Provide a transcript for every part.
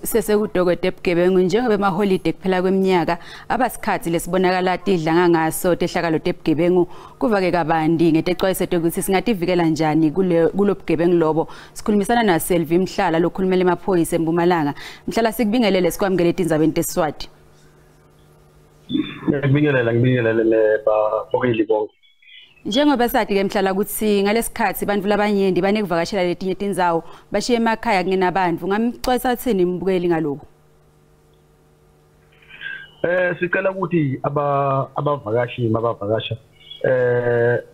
Sesekudokote ebugebengu njengoba emaholide kuphela kweminyaka abasikhathi lesibonakala tidlanga ngaso tehlakalo tebugebengu kuvake kabanti ngetexwayiso ukuthi singativikela njani kulo bugebengu lobo. Sikhulumisana na Selvi Mhlala lokhulumela emaphoyisa eMpumalanga. Mhlala, sikubingelele, sikwamukele etindzabeni teSiswati. Ngibingelela, ngibingelele nebabukeli bonke. Njengoba sathi ke Mhlala ukuthi ngalesikhathi abantu labanyenti banekuvakashela letinye tindzawo bashiye emakhaya kungenabantu, ngamxwayisa thini imbukeli ngalokho? Sicela ukuthi abavakashi mabavakasha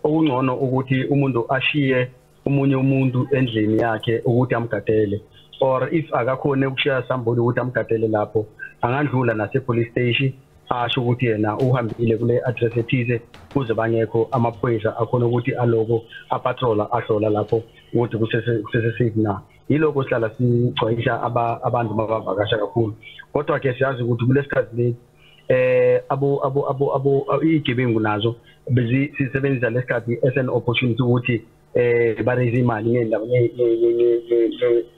okungcono ukuthi umuntu ashiye umunye umuntu endlini yakhe ukuthi amgadele, or if akakhona ukushiya somebody ukuthi amgadele lapho, angandlula nase police station asho ukuthi yena uhambile kule address ethize, kuze bangekho amaphoyisa akhona ukuthi aloko apatrola ahlola lapho ukuthi kusese safe na. Yiloko sihlala sixwayisa abantu mabavakasha kakhulu, kodwa ke siyazi ukuthi kulesikhathi lesi abo abo abo abo igebengu nazo bezisebenzisa lesikhathi as an opportunity ukuthi ba raise imali ngendaba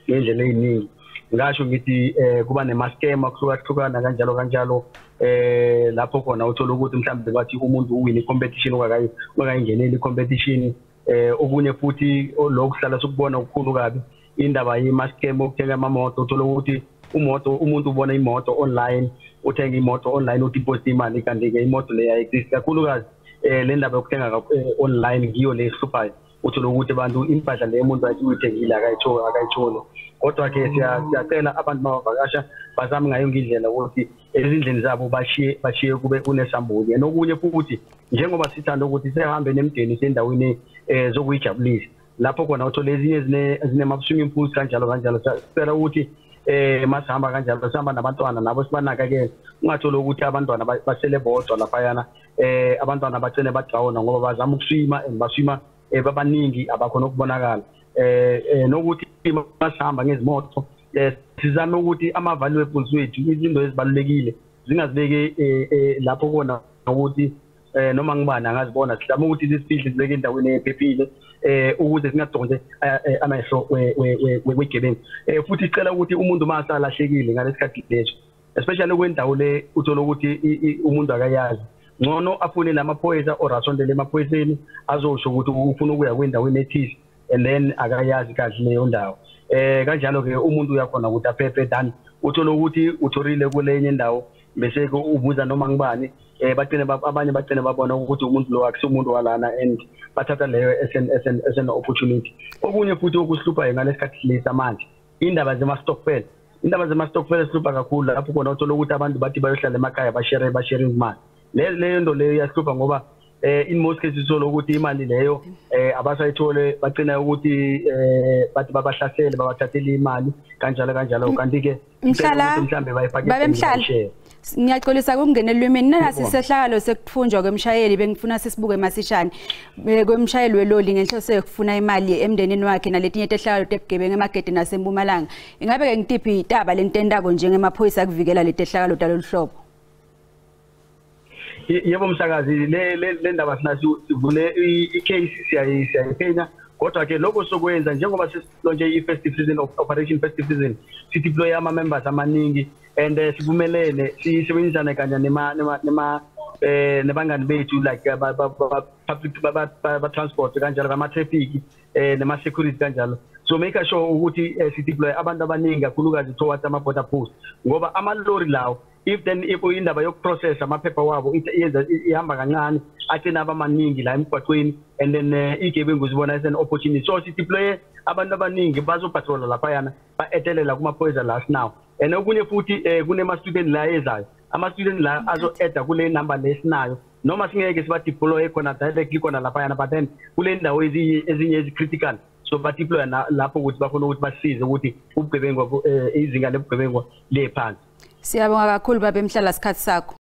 ngendlela eziningi. Ngasho ngithi kuba nema-scam akuhlukahlukana kanjalo kanjalo, lapho khona uthola ukuthi mhlawumbe bathi umuntu uwine i-competition ungakayingeneli i-competition. Okunye futhi lokhu sihlala sikubona okukhulu kabi, indaba yema-scam okuthenga amamoto. Uthola ukuthi umoto umuntu ubona imoto online, uthenga imoto online, udeposit imali, kanti-ke imoto leyo ayi-exist. Kakhulukazi le ndaba yokuthenga online ngiyo le ehluphayo. Uthola ukuthi abantu impahla leyo umuntu athi uyithengile akayitholi. Kodwa ke siyacela abantu mabavakasha bazame ngayo yonke indlela ukuthi ezindlini zabo bashiye kube kunesambuli. Nokunye futhi, njengoba sithanda ukuthi sihambe nemindeni sendaweni zokuyijabulisa, lapho khona uthola ezinye ezinema-swimming pools kanjalo kanjalo, sicela ukuthi masihamba kanjalo sihamba nabantwana nabo sibanakekele, ungatholi ukuthi abantwana basele bodwa laphayana. Abantwana bagcine badrawuna ngoba bazama ukuswima and baswima babaningi, abakhona ukubonakala. Nokuthi masihamba ngezimoto sizame ukuthi ama-valuables wethu, izinto ezibalulekile, zingazibeki lapho kona ukuthi noma ngibani angazibona. Sizame ukuthi sisifihle, sibeke endaweni ephephile ukuze singadonse amehlo wegebengu. Futhi sicela ukuthi umuntu uma asalahlekile ngalesikhathi leso, especially kwendawo le uthola ukuthi umuntu akayazi, ngcono afune lamaphoyisa or asondele emaphoyiseni azosho ukuthi ufuna ukuya kwindaweni ethize and then akayazi kahle leyo ndawo. Kanjalo ke umuntu uyakhona ukuthi aphephe than uthola ukuthi uthorile kulenye indawo bese ubuza noma ngibani, bagcine abanye bagcine babona ukuthi umuntu lo akusimuntu walana and bathatha leyo as an opportunity. Okunye futhi okusihluphayo ngalesikhathi lesi manje, indaba zema-stokvel. Indaba zema-stokvel sihlupha kakhulu, lapho khona uthola ukuthi abantu bathi bayohlala emakhaya bashere imali. Leyo nto leyo iyahlupha ngoba in most cases uthola ukuthi imali leyo abasayithole, bagcina ukuthi bathi babahlasele, babathathele imali kanjalo kanjalo, kanti ke Mhlala, mhlambe bayifake. Babe Mhlala, ngiyaxolisa ukungena elwimini. Nasi sehlakalo sekuthunjwa kwemshayeli, bengifuna sisibuke masishane, kwemshayeli weloli ngenhloso yokufuna imali emndenini wakhe, naletinye tehlakalo tebugebengu emagede naseMpumalanga. Ingabe ke ngitiphi itaba lentendako njengemaphoyisa kuvikela letehlakalo talolu hlobo? Yebo msakazi, le ndaba sinaso, sivule i-case, siyayiphenya, kodwa ke lokho sokwenza njengoba sesi-launche i-festive season of operation festive season, sideploy ama-members amaningi and sivumelene sisebenzisane kanye nema nebangani bethu like ba public ba transport kanjalo, ama traffic nema security kanjalo. So make sure ukuthi sideploy abantu abaningi, kakhulukazi towards ama border post, ngoba amalori lawo if then if indaba yokuprocess amaphepha wabo iyenza ihamba kancane, agcina abamaningi la emgwaqweni and then igebengu zibona as an opportunity. So sideploy abantu abaningi bazopatrola laphayana, ba-etelela kumaphoyisa la sinawo. And okunye futhi, kunema-student la ezayo, ama-student la azo-adda kule number lesinayo, noma singeke siba-deploye khona directly khona laphayana, but then kule ndawo ezinye ezi-critical so ba-deploya lapho ukuthi bakhona ukuthi basize ukuthi ubugebengu izinga lobugebengu liye phansi. Siyabonga kakhulu babe Mhlala, sikhathi sakho.